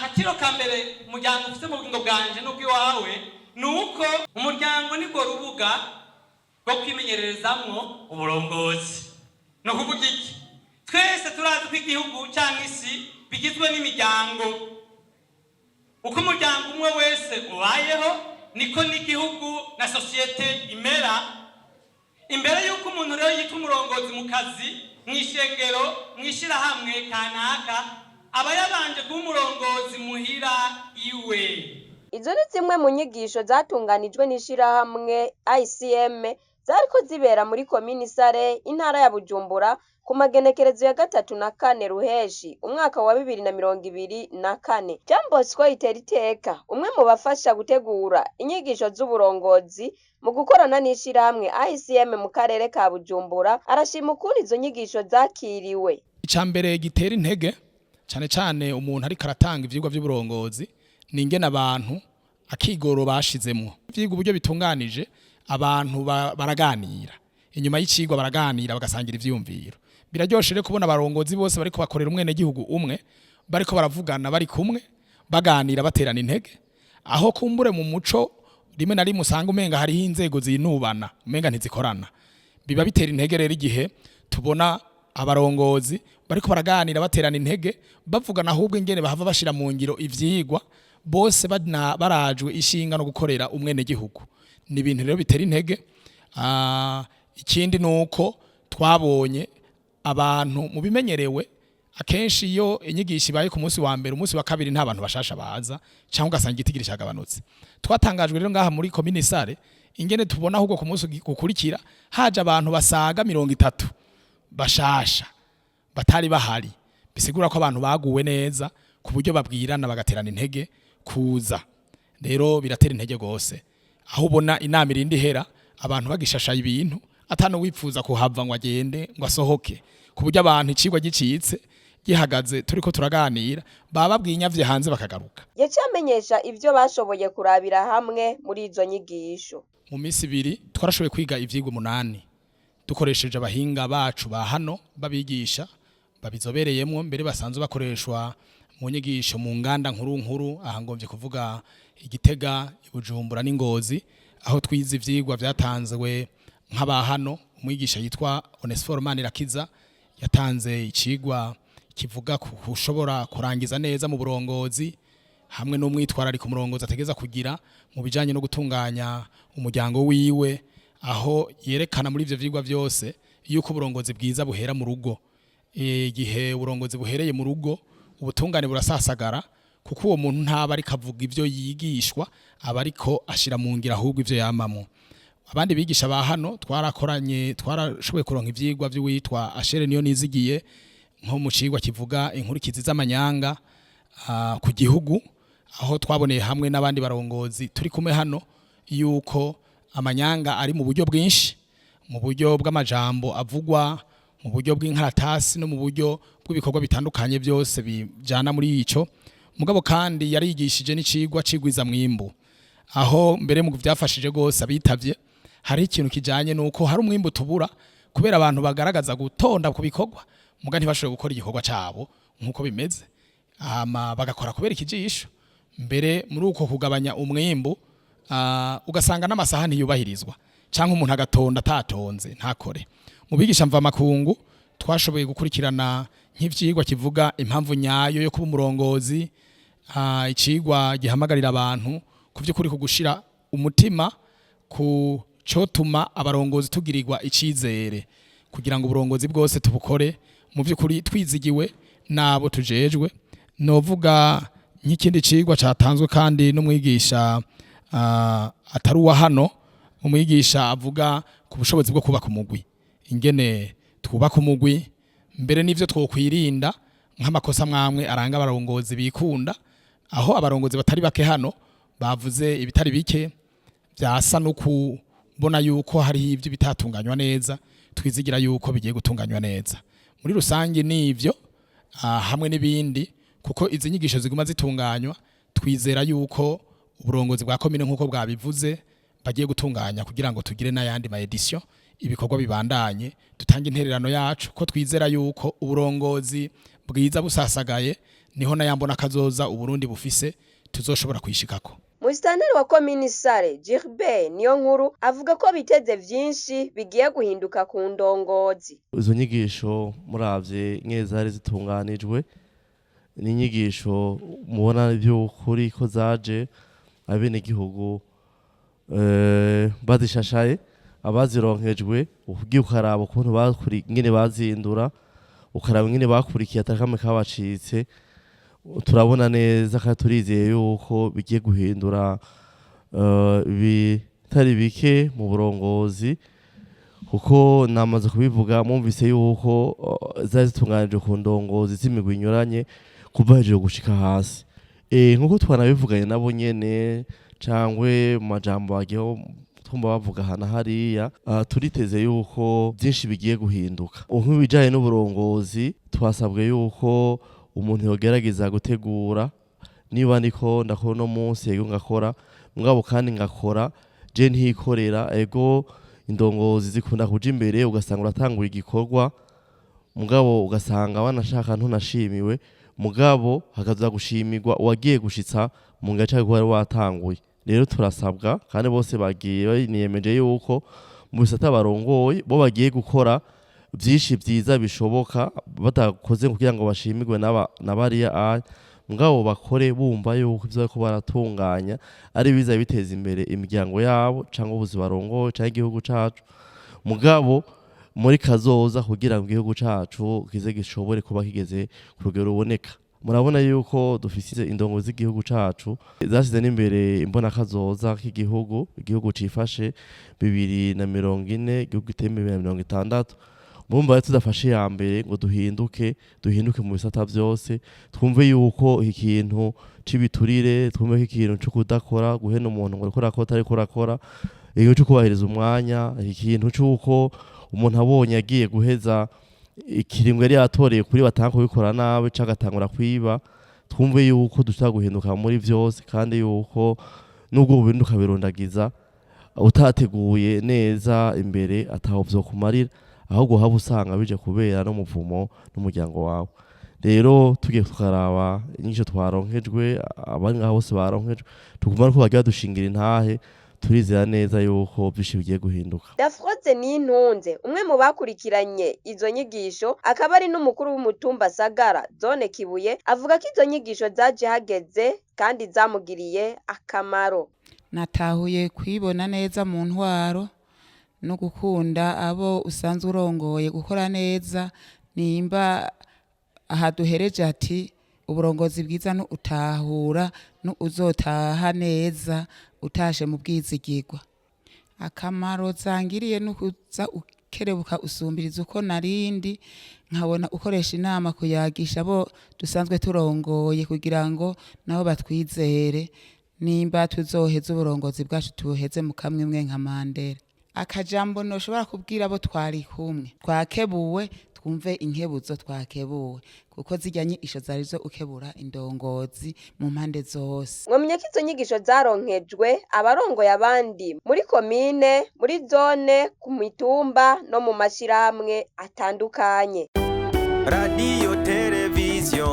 Akatiro ka mbere umuryango ufite mu bugingo bwanje n'ubw'iwawe ni uko umuryango nirwo rubuga rwo kwimenyererezamwo uburongozi. Ni ukuvuga iki? Twese turazi ko igihugu cyangwa isi bigizwe n'imiryango. Uko umuryango umwe wese ubayeho, niko n'igihugu na sosiyete imera. Imbere y'uko umuntu rero yitwa umurongozi mu kazi, mu ishengero, mu ishyirahamwe kanaka, aba yabanje kuba umurongozi muhira iwe. Izo ni zimwe mu nyigisho zatunganijwe n'ishirahamwe ICM zariko zibera muri komini Sare, intara ya Bujumbura, ku magenekerezo ya 3 na 4 Ruheshi umwaka wa 2024. Jean Bosco Iteriteka, umwe mu bafasha gutegura inyigisho z'uburongozi mu gukorana n'ishirahamwe ICM mu karere ka Bujumbura, arashima ukuntu izo nyigisho zakiriwe. Icambere gitera intege cyane cyane umuntu ariko aratanga ivyigwa by'uburongozi ni ingene abantu akigoro bashizemwo ivyigwa, uburyo bitunganije, abantu baraganira inyuma y'icigwa, baraganira, bagasangira ivyiyumviro. Biraryoshe rero kubona abarongozi bose bariko bakorera umwene gihugu umwe, bariko baravugana, bari kumwe, baganira, baterana intege, aho kumbure mu muco rimwe na rimwe usanga umenga hariho inzego zinubana, umenga ntizikorana. Biba bitera intege rero igihe tubona abarongozi bariko baraganira, baterana intege, bavugana ahubwo ingene bahava bashira mu ngiro ivyigwa, bose barajwe ishinga no gukorera umwene gihugu. Ni ibintu rero bitera intege. Ikindi nuko twabonye abantu mu bimenyerewe, akenshi iyo inyigisho ibaye ku munsi wa mbere, umunsi wa kabiri nta bantu bashasha baza, cyangwa ugasanga igitigiri cyagabanutse. Twatangajwe rero ngaha muri komine Sare ingene tubona ahubwo ku munsi ukurikira haje abantu basaga 30 bashasha batari bahari. Bisigura ko abantu baguwe neza ku buryo babwirana, bagaterana intege kuza. Rero biratera intege gose aho ubona inama irindi ihera abantu bagishashaye ibintu, atano wipfuza kuhava ngo agende, ngo asohoke, ku buryo abantu icigwa gicitse, gihagaze, turiko turaganira, baba babwinyavye hanze bakagaruka. Yaciye amenyesha ivyo bashoboye kurabira hamwe muri izo nyigisho. Mu minsi 2 twarashoboye kwiga ivyigwa 8 dukoresheje abahinga bacu ba hano, babigisha babizobereyemwo, mbere basanzwe bakoreshwa mu nyigisho mu nganda nkuru nkuru. Aha ngomvye kuvuga Igitega, Ibujumbura n'Ingozi, aho twize ivyigwa vyatanzwe nk'aba hano. Umwigisha yitwa Onesphore Manirakiza yatanze icigwa kivuga ku kushobora kurangiza neza mu burongozi, hamwe n'umwitwarariko umurongozi ategeza kugira mu bijanye no gutunganya umuryango wiwe, aho yerekana muri ivyo vyigwa vyose yuko uburongozi bwiza buhera mu rugo. Igihe uburongozi buhereye mu rugo, ubutungane burasasagara, kuko uwo muntu ntaba ariko avuga ivyo yigishwa, aba ariko ashira mu ngiro ahubwo ivyo yamamwo. Abandi bigisha ba hano twarakoranye, twarashoboye kuronka ivyigwa vy'uwitwa Ashere Niyo Nizigiye, nko mu cigwa kivuga inkurikizi z'amanyanga ku gihugu, aho twaboneye hamwe n'abandi barongozi turi kumwe hano yuko amanyanga ari mu buryo bwinshi: mu buryo bw'amajambo avugwa, mu buryo bw'inkaratasi, no mu buryo bw'ibikorwa bitandukanye, byose bijana muri ico. Mugabo kandi yarigishije n'icigwa cigwiza mwimbu, aho mbere mu byafashije gose abitavye hari ikintu kijanye nuko hari umwimbu tubura kubera abantu bagaragaza gutonda ku bikorwa, muga ntibashobore gukora igikorwa cabo nkuko bimeze, hama bagakora kubera ikijisho. Mbere muri uko kugabanya umwimbu, ugasanga n'amasaha ntiyubahirizwa, cyangwa umuntu agatonda atatonze ntakore. Mu bigisha mvamakungu twashoboye gukurikirana nk'ivyigwa kivuga impamvu nyayo yo kuba umurongozi, icigwa gihamagarira abantu ku vy'ukuri kugushira umutima ku cotuma abarongozi tugirirwa icizere, kugira ngo uburongozi bwose tubukore mu vy'ukuri twizigiwe nabo tujejwe. Novuga nk'ikindi cigwa catanzwe kandi n'umwigisha atari uwa hano, umwigisha avuga ku bushobozi bwo kubaka umugwi, ingene twubaka umugwi, mbere n'ivyo twokwirinda nk'amakosa mwamwe aranga abarongozi bikunda, aho abarongozi batari bake hano bavuze ibitari bike byasa no kubona yuko hariho ibyo bitatunganywa neza, twizigira yuko bigiye gutunganywa neza. Muri rusange nivyo, hamwe n'ibindi, kuko izi nyigisho ziguma zitunganywa. Twizera yuko uburongozi bwa komine, nk'uko bwabivuze, bagiye gutunganya kugira ngo tugire n'ayandi ma édition, ibikorwa bibandanye, dutange intererano yacu, ko twizera yuko uburongozi bwiza busasagaye. Niho nayambona kazoza Uburundi bufise tuzoshobora kwishikako. Musitanteri wa komini Sare, Gilbert Niyonkuru, avuga ko biteze vyinshi bigiye guhinduka ku ndongozi. Izo nyigisho muravye nke zari zitunganijwe, ni inyigisho mubona by'ukuri ko zaje abenegihugu bazishashaye, abazironkejwe ugiye ukaraba ukuntu bakuri ingene bazindura, ukaraba ingene bakurikiye atakamwe kabacitse. Turabona neza kandi turizeye yuko bigiye guhindura ibitari bike mu burongozi, kuko namaze kubivuga mwumvise yuko zari zitunganijwe ku ndongozi z'imigwi inyuranye kuva hejuru gushika hasi. Nkuko twanabivuganye nabo nyene cangwe mu majambo bagiye twumva bavuga aha na hariya, turiteze yuko byinshi bigiye guhinduka. Nk'ibijanye n'uburongozi, twasabwe yuko umuntu yogerageza gutegura, niba ndiko ndakora uno munsi, ego ngakora, mugabo kandi ngakora je ntikorera. Ego indongozi zikunda kuja imbere, ugasanga uratangura igikorwa, mugabo ugasanga wanashaka ntunashimiwe, mugabo hakaza gushimirwa uwagiye gushitsa mu gace wari watanguye. Rero turasabwa kandi bose bagiye baniyemeje yuko mu bisata barongoye bo bagiye gukora byinshi byiza bishoboka, badakoze kugira ngo bashimirwe na bariya aya, mugabo bakore bumva yuko ivyo bariko baratunganya ari biza biteza imbere imiryango yabo cyangwa ubuzima barongoye cyangwa igihugu cacu, mugabo muri kazoza kugira ngo igihugu cacu kize gishobore kuba kigeze ku rugero ruboneka. Murabona yuko dufise indongo z'igihugu cacu zasize n'imbere imbona kazoza k'igihugu, igihugu cifashe 2040, igihugu giteye 2060. Murumva rero tudafashe iya mbere ngo duhinduke, duhinduke mu bisata byose, twumve yuko ikintu c'ibiturire, twumve ko ikintu co kudakora, guhena umuntu ngo ariko arakora atariko arakora, ikintu co kubahiriza umwanya, ikintu c'uko umuntu abonye agiye guheza ikiringo yari yatoreye kuri batanga kubikora nabi canke agatangura kwiba, twumve yuko dushobora guhinduka muri vyose, kandi yuko nubwo ubihinduka birundagiza utateguye neza imbere ataho vyokumarira, ahubwo haba usanga bije kubera n'umuvumo n'umuryango wawe. Rero tugiye tukaraba inyigisho twaronkejwe, abari ngaho bose baronkejwe, tuguma ko bagiye badushingira intahe, turizera neza yuko byinshi bigiye guhinduka. Dafroze Nintunze, umwe mu bakurikiranye izo nyigisho, akaba ari n'umukuru w'umutumba Sagara, zone Kibuye, avuga ko izo nyigisho zaje hageze kandi zamugiriye akamaro. Natahuye kwibona neza mu ntwaro no gukunda abo usanzwe urongoye, gukora neza. Nimba aha duhereje ati uburongozi bwiza ni utahura ni uzotaha neza utashe mu bwizigirwa. Akamaro zangiriye ni ukuza ukerebuka usumbiriza uko narindi, nkabona ukoresha inama kuyagisha abo dusanzwe turongoye kugira ngo nabo batwizere, nimba tuzoheza uburongozi bwacu tubuheze mu kamwe nka Mandela. Akajambo noshobora kubwira abo twari kumwe, twakebuwe, twumve inkebuzo twakebuwe, kuko zirya nyigisho zari zo ukebura indongozi mu mpande zose. Mwomenya ko izo nyigisho zaronkejwe abarongoye abandi muri komine, muri zone, ku mitumba no mu mashirahamwe atandukanye. Radiyo, televiziyo.